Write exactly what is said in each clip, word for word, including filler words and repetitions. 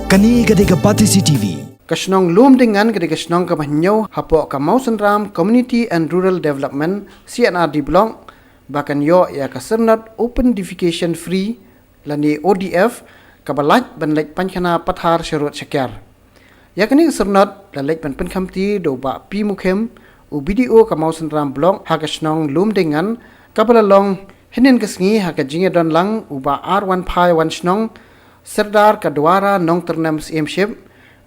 Kane ka dei ka Batesi T V. Ka shnong Lumdingan ka dei ka shnong kaba hynñiew hapoh ka Mawsynram Community and Rural Development, C and R D Block, ba kan ïoh ïa ka syrnod Open Defecation Free, lane O D F, kaba lait ban leit paikhana pathar sharud shakiar. Ïa kane ka syrnod la leit ban pynkhamti da u Bah P Mukhim, u B D O ka Mawsynram Block ha ka shnong Lumdingan, kaba la long hynnin ka sngi ha ka jingïadon lang u Bah R Wanphai Wanshnong, Serdar ka Dwara Nongtyrnem Syiemship,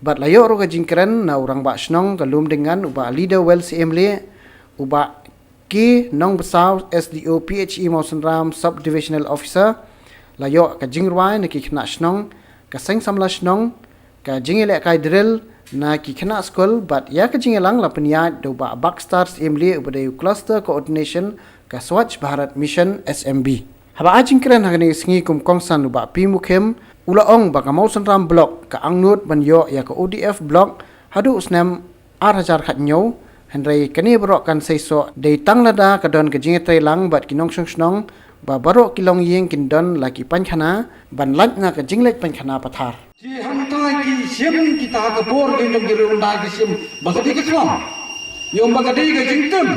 bad la ïoh ruh ka jingkren na u Rangbah Shnong ka Lumdingan u Bah Leader Well Syiemlieh, u Bah K Nongbasaw, S D O P H E Mawsynram, Sub Divisional Officer, la ïoh ka jingrwai na ki khynnah shnong, ka seng samla shnong, ka jingïalehkai drill na ki khynnah skul, bad ïa ka jingïalang la pynïaid da u Bah Baxter Syiemlieh uba dei u Cluster Coordination ka Swachh Bharat Mission, S M B. Haba ai jingkren ha kane ka sngi kum kongsan u Bah P Mukhim u la ong ba ka Mawsynram Block ka angnud ban ïoh ïa ka O D F Block haduh u snem ar hajar khathynñiew, hynrei kane baroh kan seisoh dei tang lada ka don ka jingïatreilang bad ki nongshong shnong ba baroh ki longïing kin don la ki paikhana ban lait na ka jingleit paikhana pathar. Ki hangta ki shim kita ha ka por ki jong ki riew ynda ki shim ba ka dei ka khlam. Ïa ong ba ka dei ka jingtim.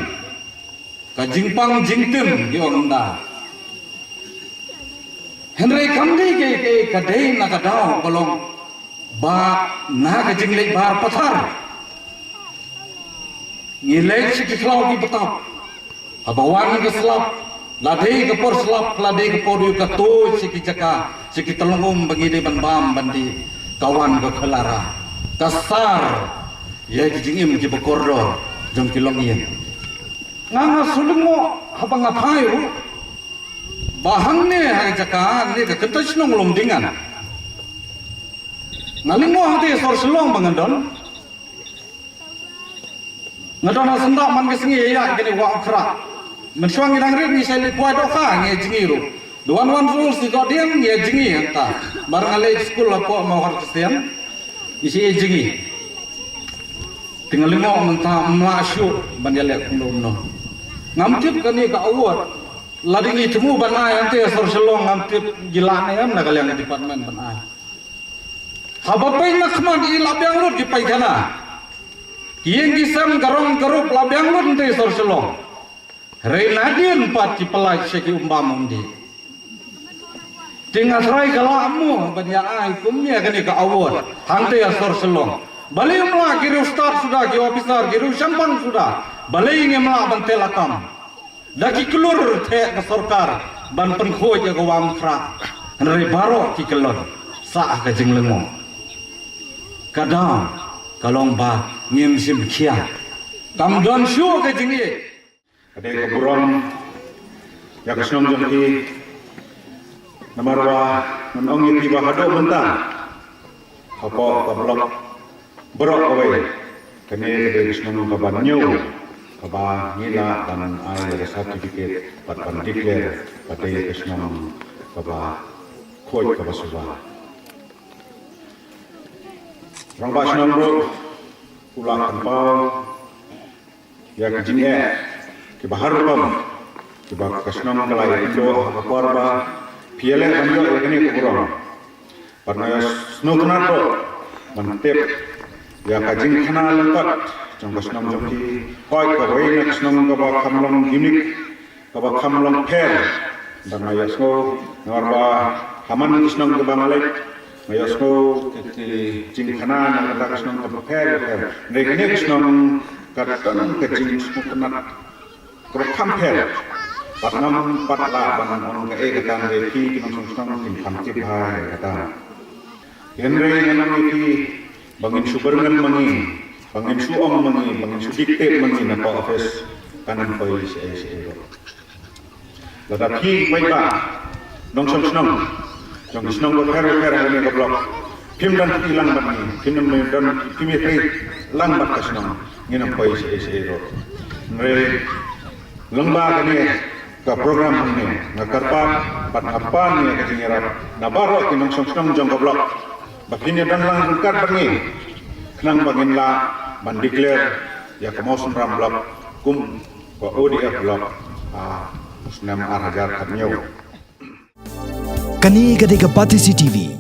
Ka jingpang jingtim ki ong ynda. Hynrei kam dei ka, ka, ka dei na ka daw ka long ba na ka jingleit bar pathar. Ngi leit sha ki khlaw ki btap. Haba wan ka slap, la dei ka por slap, la dei ka por ïew ka tuid sha ki jaka, sha ki tyllong um ba ngi dei ban bam ban dih. Ka wan ka cholera, ka sar ïa ki jingim kiba kordor jong ki longïing. Nga nga shu lyngngoh haba nga phai ruh ba hangne ha ka jaka ne ka kynta shnong Lumdingan. Nga lyngngoh hangta sor Shillong ba nga don. Nga don ha syndah man ka sngi ïa kane Wah Umkhrah. Mynshuwa ngi dang rit ngi shait leit poi dohkha ngi ïa jngi ruh. Da wan wan ruh shi dohdieng ngi ïa jngi hangta. Mar nga leit skul hapoh Mawhar Christian. Ngi shait ïa jngi. Te nga lyngngoh mynta ym lah shuh ban ïaleh kumno kumno. Ngam tip kane ka award. Lada ngi thmu ban ai hangta sor Shillong ngam tip ngi lah ne em na ka liang department ban ai. Haba peit na khmat i la biang lut ki paikhana. Ki ïing ki sem ka rong ka rup la biang lut hangta sor Shillong. Hynrei nadien pat ki pyllait sha ki umbam umdih. Te nga trai ka lah mo ban ïa ai kum ïa kane ka award hangta sor Shillong. Balei ym lah ki riewstad suda ki officer ki riewshemphang suda. Balei ngim lah ban teh lakam. Da ki klur theh ka sorkar ban pynkhuid ïa ka Wah Umkhrah. Hynrei baroh ki kyllon sah ka jinglyngngoh. Ka daw ka long ba ngim shim khia. Kam don shuh ka jingïeit. Ka dei ka burom ïa ka shnong jong ki. Namar ba ngan ong ïa ki ba haduh mynta hapoh ka block baroh kawei kane ka dei ka shnong kaba hynñiew kaba ngi lah ban ai ïa ka certificate bad ban declare ba dei ka shnong kaba khuid kaba suba. Rangbah shnong ruh u la pynpaw ïa ki jingeh kiba har rukom kiba ka shnong ka la ïakynduh ha ka por ba phi ïaleh ban ïoh ïa kane ka burom. Bad nga ïasngewtynnat ruh ban tip ïa ka jingkhana lyngkot jong ka shnong jong ki. Hooid, kawei na ka shnong kaba kham long unique, kaba kham long pher. Bad nga ïasngew namar ba ha man ki shnong kiba nga leit nga ïasngew ki, ki jingkhana na kata ka shnong kaba pher pher. Hynrei kane ka shnong ka don ka jingsngewtynnat kaba kham pher. Bad ngam pat lah ban ong kaei kata, hynrei phi ki nongshong shnong phin kham tip bha ïa kata. Hynrei ngan ong ïa phi ba ngin shu byrngem ma ngi, ba ngin shu ong ma ngi, ba ngin shu dictate ma ngi na ka office kan ym poi shaei shaei ruh. Lada phi paidbah nongshong shnong jong ki shnong bapher bapher ha kane ka block phim don peit lang bad ngi, phim don, phim ïatrei lang bad ka shnong, ngin ym poi shaei shaei ruh. Hynrei lyngba kane ka program hangne nga kyrpad bad nga pan ïa ka jingïarap na baroh ki nongshong shnong jong ka block ba phin ïadon lang ryngkat bad ngi khnang ba ngin lah ban declare ïa ka Mawsynram block kum ka O D F block ha u snem ar hajar khathynñiew. Kane ka dei ka Batesi T V.